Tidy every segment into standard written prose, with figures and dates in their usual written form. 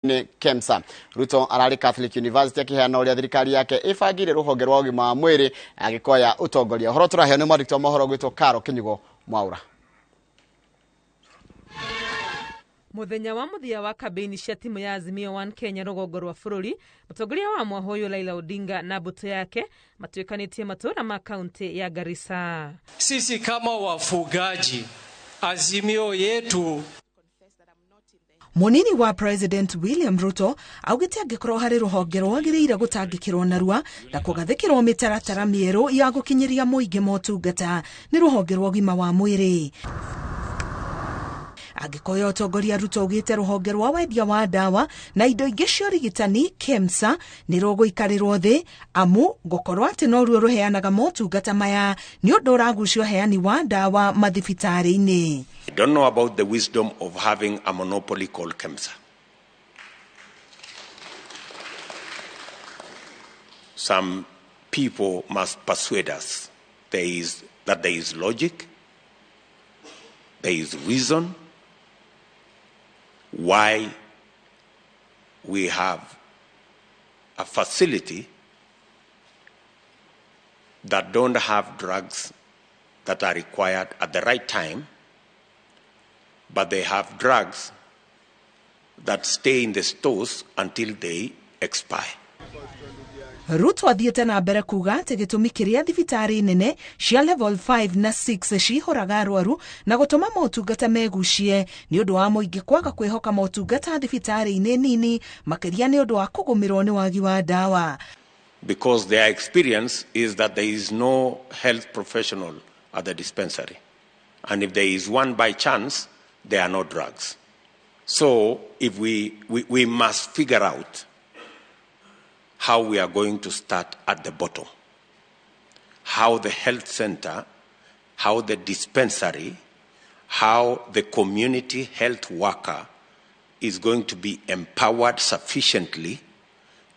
Nĩ KEMSA. Ruto ararĩ Catholic University akĩheana ũrĩa thirikari yake ĩbangĩire rũhonge rwa ũgima wa mwĩrĩ agĩkoya ũtongoria. Ũhoro tũraheo nĩ mwandĩki wa mohoro gwĩtwo Karo Kinyugo Mwaura. Muthenya wa muthia wa kambeini cia timu ya Azimio One Kenya rũgongo rwa bũrũri, mũtongoria wa mwahoyo Raila Odinga na mbũtũ yake matuĩkanĩtie matũũra ma kaunti ya Garissa. Sisi kama wafugaji, azimio yetu. Munini wa President William Ruto augite angikorwo hari ruhonge rwagiriire gutangikirwo narua na kugathikirwo mitaratara mieru ya gukinyiria muingi motungata ni ruhonge rwa ugima wa mwiri. Angikoya utongoria Ruto augite ruhonge rwa wendia wa ndawa na indo ingi cia urigitani KEMSA ni rũgũikarĩrwo thĩ amu gukorwo atĩ noruo rũheanaga motungata maya ni ũndũ ũragucia ũheani wa ndawa mathibitarĩ-inĩ. I don't know about the wisdom of having a monopoly called KEMSA. Some people must persuade us that there is logic, there is reason why we have a facility that don't have drugs that are required at the right time, but they have drugs that stay in the stores until they expire. Ruto athiĩte na mbere kuga atĩ gĩtũmi kĩrĩa thibitarĩ nene cia level 5 na 6 cihũraga arwaru na gũtũma motungata megucie nĩ ũndũ wa mũingĩ kwaga kwĩhoka motungata thibitarĩ-inĩ nini, makĩria nĩ ũndũ wa kũgũmĩrwo nĩ wagi wa ndawa. Because their experience is that there is no health professional at the dispensary. And if there is one by chance, there are no drugs. So if we must figure out how we are going to start at the bottom, how the health center, how the dispensary, how the community health worker is going to be empowered sufficiently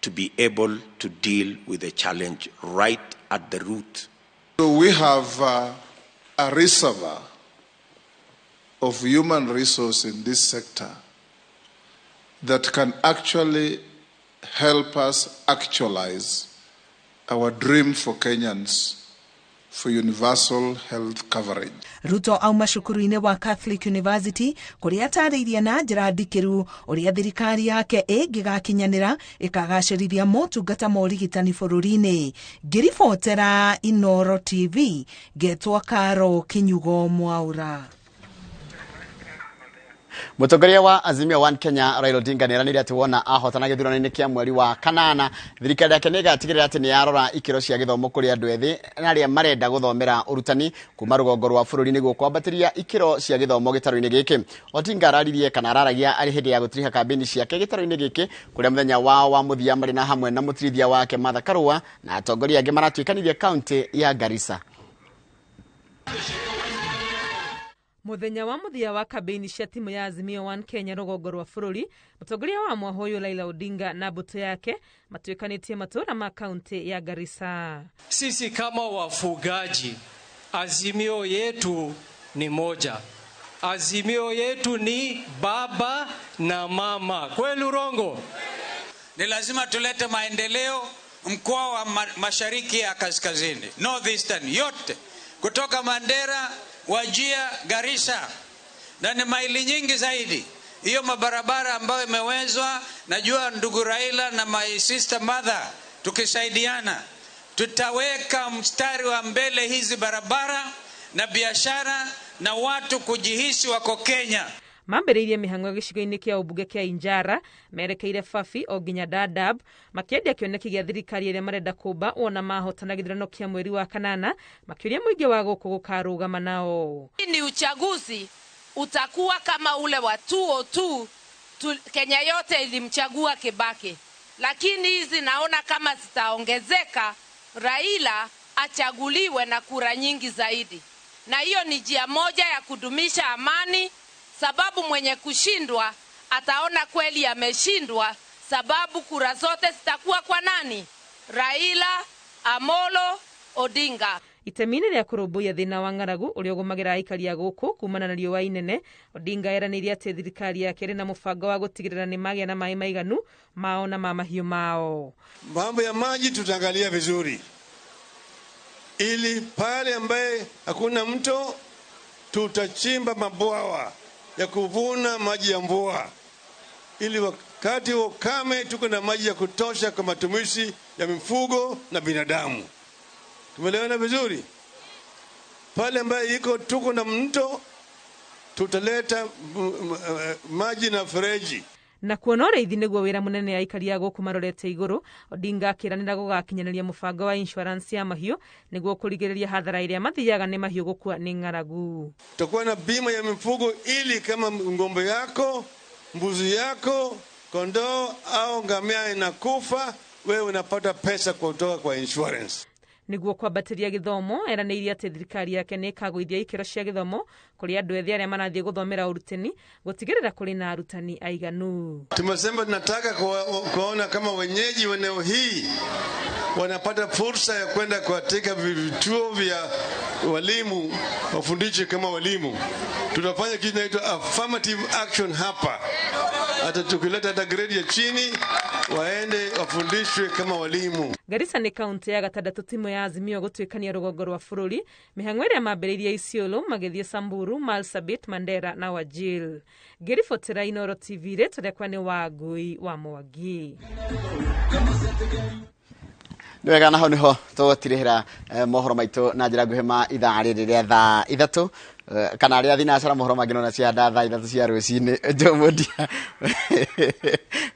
to be able to deal with the challenge right at the root. So we have a reservoir of human resource in this sector that can actually help us actualize our dream for Kenyans for universal health coverage. Ruto auma cukuru-inĩ wa Catholic University kũrĩa atarĩirie na njĩra ndikĩru ũrĩa thirikari yake ĩngĩgakinyanĩra ĩkagacĩrithia motungata ma ũrigitani bũrũri-inĩ. Ngĩribotera Inooro TV ngetwo Karo Kinyugo Mwaura. Mũtongoria wa Azimio One Kenya Raila Odinga nĩeranĩire atĩ wona ahotana gĩthurano-inĩ kĩa mweri wa kanana, thirikari yake nĩĩgatigĩrĩra atĩ nĩyarora ikĩro cia gĩthomo kũrĩ andũ ethĩ na arĩa marenda gũthomera ũrutani kuma rũgongo rwa bũrũri nĩguo kwambatĩria ikĩro cia gĩthomo gĩtarũ-inĩ gĩkĩ. Odinga araririe kana araragia arĩ hĩndĩ ya gũtiriha kambĩini ciake gĩtarũ-inĩ gĩkĩ kũrĩa mũthenya wao wa mũthia marĩ na hamwe na mũtirithia wake Martha Karua na atongoria angĩ maratuĩkanĩirie kaunti ya Garissa. Muthenya wa muthia wa kambeini cia timu ya Azimio One Kenya rũgongo rwa bũrũri, mũtongoria wa mwahoyo Raila Odinga na mbũtũ yake matuĩkanĩtie matũũra ma kaunti ya Garissa. Sisi kama wafugaji, azimio yetu ni moja. Azimio yetu ni baba na mama. Kweli urongo? Ni lazima tulete maendeleo mkoa wa mashariki ya kaskazini, North Eastern yote, kutoka Mandera, Wajia, Garissa, na ni maili nyingi zaidi. Hiyo mabarabara ambayo imewezwa, najua ndugu Raila na my sister mother, tukisaidiana tutaweka mstari wa mbele hizi barabara na biashara na watu kujihisi wako Kenya. Mambĩrĩirie mĩhang'o gĩcigo-inĩ kĩa ũmbunge kĩa Injara merekeire Fafi o nginya Dadaab makĩendia kĩoneki gĩa thirikari ĩrĩa marenda kũmba wona mahotana gĩthurano kĩa mweri wa kanana, makĩũria mũingĩ wa gũkũ gũkarũgama nao. Ni uchaguzi utakuwa kama ule wa 2002, Kenya yote ilimchagua Kibaki, lakini hizi naona kama zitaongezeka, Raila achaguliwe na kura nyingi zaidi, na hiyo ni njia moja ya kudumisha amani, sababu mwenye kushindwa ataona kweli ameshindwa, sababu kura zote zitakuwa kwa nani? Raila Amolo Odinga. Itemi-inĩ rĩa kũrũmbũiya thĩna wa ng'aragu ũrĩa ũgũmagĩra aikari a gũkũ kumana na riũa inene, Odinga eranĩire atĩ thirikari yake ĩrĩ na mũbango wa gũtigĩrĩra nĩ magĩa na maĩ maiganu mao na ma mahiũ mao. Mambo ya maji tutaangalia vizuri, ili pale ambaye hakuna mto tutachimba mabwawa ya kuvuna maji ya mvua, ili wakati wa ukame tuko na maji ya kutosha kwa matumizi ya mifugo na binadamu. Tumeelewana vizuri? Pale ambaye iko tuko na mto tutaleta maji na fereji. Na kuona ũrĩithi nĩguo wĩra mũnene aikari a gũkũ marorete igũrũ, Odinga akĩranĩra gũgakinyanĩria mũbango wa insurance ya mahiũ nĩguo kũrigĩrĩria hathara ĩrĩa mathiaga nĩ mahiũ gũkua nĩ ng'aragu. Tutakuwa na bima ya mifugo ili kama ng'ombe yako, mbuzi yako, kondoo au ngamia inakufa, wewe unapata pesa kutoka kwa insurance. Nĩguo kwambatĩria gĩthomo, eranĩire atĩ thirikari yake nĩ ĩkagũithia ikĩro cia gĩthomo kũrĩ andũ ethĩ arĩa marathiĩ gũthomera ũrutani, gũtigĩrĩra kũrĩ na arutani aiganu. Tumesema tunataka kuona kama wenyeji wa eneo hii wanapata fursa ya kwenda katika vituo vya walimu, wafundishe kama walimu. Tutafanya kitu kinaitwa affirmative action hapa. Hata tukileta hata grade ya chini waende wafundishwe kama walimu. Garissa nĩ kaunti ya gatandatũ timu ya Azimio gũtuĩkania rũgongo rwa bũrũri, mĩhang'o ĩrĩa mambĩrĩirie Isiolo magĩthiĩ Samburu, Marsabit, Mandera na Wajir. Ngĩribotera Inooro TV, rĩtwa rĩakwa nĩ Wangui wa Mwangi. Nĩ wega, naho nĩho tũgũtirĩhĩra mohoro maitũ na njĩra nguhĩ ma ithaa rĩrĩ rĩa thaa 3 kana rĩa thinacara. Mohoro mangĩ nona cia thaa 3 cia rũcinĩ. Jomodia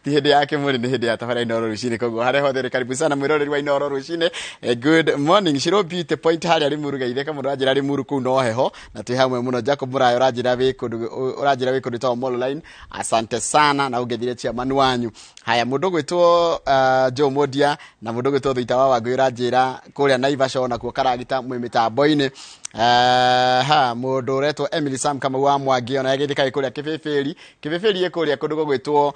ti hĩndĩ ya kĩmũrĩ, nĩ hĩndĩ ya tabarĩra Inooro rũcinĩ. Koguo harĩa hothe rĩ, karibu sana mwĩroreri wa Inooro rũcinĩ. Good morning. Shiro Beauty Point harĩa Limuru, geithĩka mũndũ ũranjĩra Limuru kũu no heho na twĩ hamwe mũno. Jacob Murayo ũranjĩra wĩ kũndũ, ũranjĩra wĩ kũndũ ta Molo Line, asante sana na ũngethire chairman wanyu. Haya, mũndũ gwĩtwo Joe Modia na mũndũ gwĩtwo Thuita wa Wangui ũranjĩra kũrĩa Naivasha onakuo karagita mwĩ mĩtambo-inĩ. Ha mũndũ ũretwo Emily Sam Kamau wa Mwangi ona yageithĩka kũrĩa Kĩbĩbĩri. Kĩbĩbĩri ĩ kũrĩa kũndũ gũgwĩtwo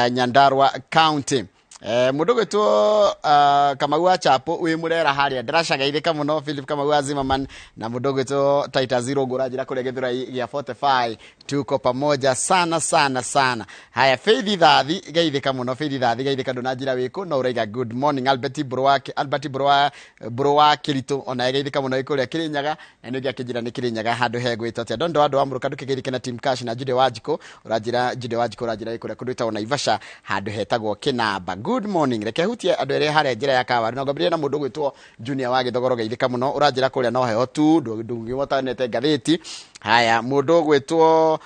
Nyandarua County. Mũndũ gwĩtwo Kamau wa Chapo wĩ Mũrera harĩa Ndarasha, geithĩka mũno. Philip Kamau wa Zimmerman na mũndũ gwĩtwo Titus Zero ũranjĩra kũrĩa Gĩthũrai gĩa 45, tuko pamoja sana sana sana. Haya, Faith Thathi, geithĩka mũno. Faith Thathi, geithĩka, ndũnanjĩra wĩkũ no ũraiga good morning. Albert Mbũrũ, Albert Mbũrũ wa Kĩritũ ona geithĩka mũno kũrĩa Kĩrĩnyaga, na nĩ ũngĩ akĩnjĩra nĩ Kĩrĩnyaga handũ hegwĩtwo atĩa. Dondo andũ wa Mũrũka ndũkĩgeithĩke na Team Cash na Jude Wanjikũ, ũranjĩra Jude Wanjikũ ũranjĩra kũrĩa kũndũ gwĩtagwo Naivasha handũ hetagwo Kĩnamba. Good morning. Reke hutie andũ erĩ harĩa njĩra ya Kawaru na ngwambĩrĩria na mũndũ gwĩtwo Junior wa Gĩthogoro, geithĩka mũno, ũranjĩra kũrĩa no heho tu ndũngĩwotanete ngathĩti. Haya, mũndũ gwĩtwo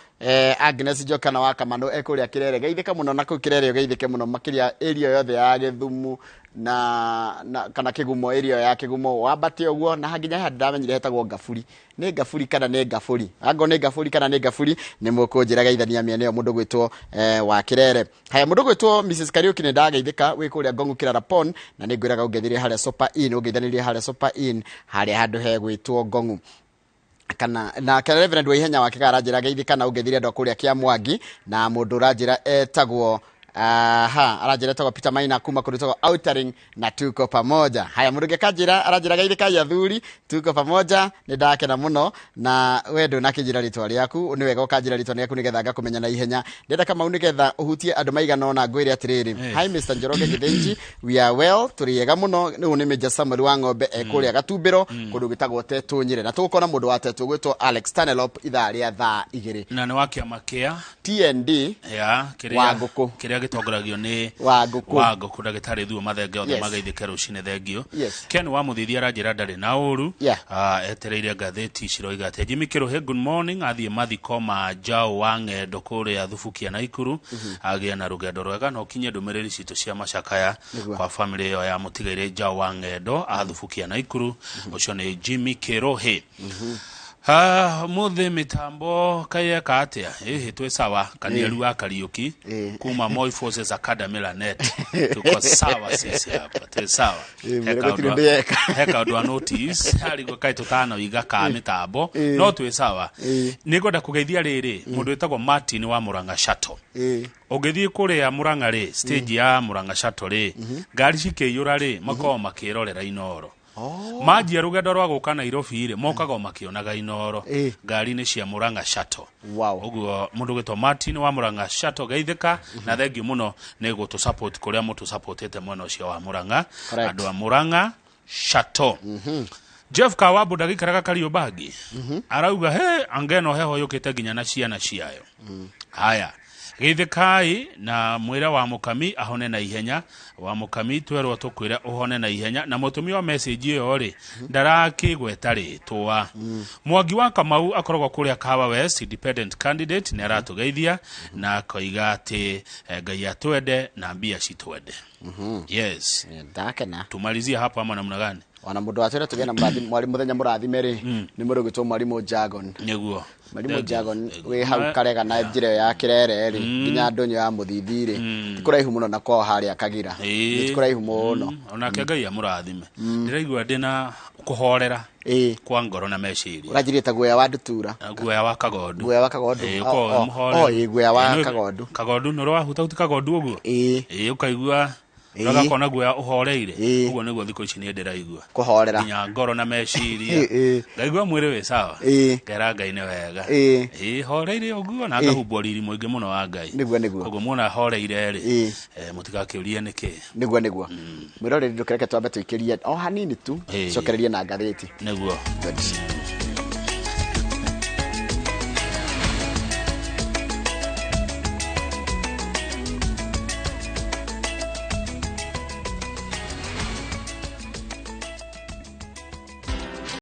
Agnes Jokana wa Kamano ekũrĩa Kĩrere, geithĩka mũno na kũu Kĩrere, ũgeithĩke mũno makĩria area yothe ya Gĩthumu na kana Kĩgumo, area ya Kĩgumo wambate ũguo na nginya haha ndamenyire hetagwo Ngaburi, nĩ Ngaburi kana nĩ Ngaburi, ango nĩ Ngaburi kana nĩ Ngaburi, nĩ mũkũnjĩra geithania mĩena ĩyo mũndũ gwĩtwo wa Kĩrere. Haya, mũndũ gwĩtwo Mrs Kariuki nĩ ndageithĩka wĩ kũrĩa Ngongu Kĩrara Pond, na nĩ ngwĩraga ũngeithĩrie harĩa Super Inn, ũngeithanĩrie harĩa Super Inn harĩa handũ hegwĩtwo Ngongu. Kana na Reverend wa ihenya wake karanjĩra geithĩka na ũngeithĩrie andũ a kũrĩa Kĩamwangi, na mũndũ ũranjĩra etagwo aha aranjĩra etagwo Peter Maina kuma kũndũ gwĩtagwo Outering na tuko pamoja. Haya, mũndũ ũngĩ akanjĩra aranjĩra geithĩka athuri, tuko pamoja, nĩ ndakena mũno na we ndũnakĩnjĩra rĩtwa rĩaku, nĩ wega ũkanjĩra rĩtwa rĩaku nĩgetha ngakũmenya na ihenya. Ndĩrenda Kamau nĩgetha ũhutie andũ maigana ũna ngwĩre atĩrĩrĩ. Hi Mr Njoroge Gĩthĩnji, we are well, tũrĩ ega mũno. Rĩu nĩ Major Samuel wa Ng'ombe ekũrĩa Gatumbĩro kũndũ gwĩtagwo Tetũ Nyĩrĩ, na tũgũkorwo na mũndũ wa Tetũ gwĩtwo Alex Stanelop ithaa rĩa thaa 2. Na nĩ wa kĩama kĩa TND ya wa ngũkũ kĩrĩa gĩtongoragio nĩ wa ngũkũ wa ngũkũ ndagĩtarĩ Thuo Mathenge othe Yes. mageithĩke rũcinĩ, thengio. Yes. Ken wa Mũthithia aranjĩra ndarĩ na ũru. Yeah. Etereire ngathĩti ciroiga atĩa. Jimmy Kĩrũhĩ, good morning, athiĩ mathiko ma Njaũ wa Ng'endo kũrĩa Thubukia Naikuru, agĩe na rũgendo rwega na ũkinye ndũmĩrĩri citũ cia macakaya Nĩguo. kwa famĩlĩ ĩyo ya mũtigairĩ Njaũ wa Ng'endo a Thubukia Naikuru. Ũcio nĩ Jimmy Kĩrũhĩ. Mũthĩ mĩtambo kayeka atĩa? Ĩhĩ, twĩ sawa. Kaniaru wa Kariuki kuma Moi Forces Academy Lanet, tuko sawa sisi hapa, twĩ sawa. Mwĩre gũtirĩ ũndũ yeka. He kaũndũ a notice harigwo kaĩ tũtanoiga ka mĩtambo, no twĩ sawa. Nĩ ngwenda kũgeithia rĩrĩ mũndũ wĩtagwo Martin wa Murang'a Shuttle. Ũngĩthiĩ kũrĩa Murang'a rĩ, stage ya Murang'a Shuttle rĩ, ngari cikĩiyũra rĩ, makoragwo makĩrorera Inooro. Manjia rũgendo rwa gũka Nairobi rĩ, mokaga o makĩonaga Inoro ngari-inĩ cia Murang'a Shuttle. Ũguo mũndũ gwĩtwo Martin wa Murang'a Shuttle, geithĩka na thengiũ mũno nĩ gũtũ support kũrĩa mũtũ supportĩte mwena ũcio wa Murang'a. Andũ a Murang'a Shuttle. Jeff Kawambu ndagĩikaraga Kariobangi, arauga he angeno heho yũkĩte nginya na ciana ciayo. Haya, geithĩkai na mwĩre wa mũkami ahone na ihenya. Wa mũkami, twerwo tũkwĩre ũhone na ihenya. Na mũtũmi wa message ĩyo rĩ, ndarakĩgweta rĩtwa. Mwangi wa Kamau akoragwo kũrĩa Kahawa West, independent candidate, nĩ aratũgeithia na akoiga atĩ Ngai atwende na mbia citwende. Yes. Ndakena. Tumalizie hapo ama namna gani? Ona mũndũ watwĩra tũgĩe na mũrathi- mũthenya mũrathime rĩ, nĩ mũndũ ũgwĩtwo Mwarimũ Jagon. Mwarimũ Jagon wĩ hau Karega na njĩra ĩyo ya Kĩrere rĩ, nginya ndũnyũ ya Mũthithi rĩ, ti kũraihu mũno na kwao harĩa Kagira. Ti kũraihu mũno. Onake Ngai amũrathime. Ndĩraigua ndĩna kũhorera kwa ngoro na meciria. Ũranjĩrĩte guoya wa ndutura. Guoya wa kagondu. Guoya wa kagondu. Ĩĩ, Oh, ũkorwo wĩ oh, mũhoreru. oh, ĩĩ, guoya wa Ĩĩ, kagondu. Kagondu nĩ ũrahutahuti kagondu ũguo, ĩĩ, ũkaigua ũgakona guoya ũhoreire. Ũguo nĩguo thikũ ici niĩ ndĩraigua. Kũhorera. Nginya ngoro na meciria, ngaigua mwĩrĩ wĩ sawa. Ngera Ngai nĩ wega. Ĩĩ, horeire ũguo na ngahumbwo riri mũingĩ mũno wa Ngai. Nĩguo. Koguo muona horeire rĩ, mũtigakĩũrie nĩkĩ. Nĩguo. Mwĩroreri, ndũkereke twambe tũikĩrie o hanini tu, cokererie na ngathĩti. Nĩguo. Good.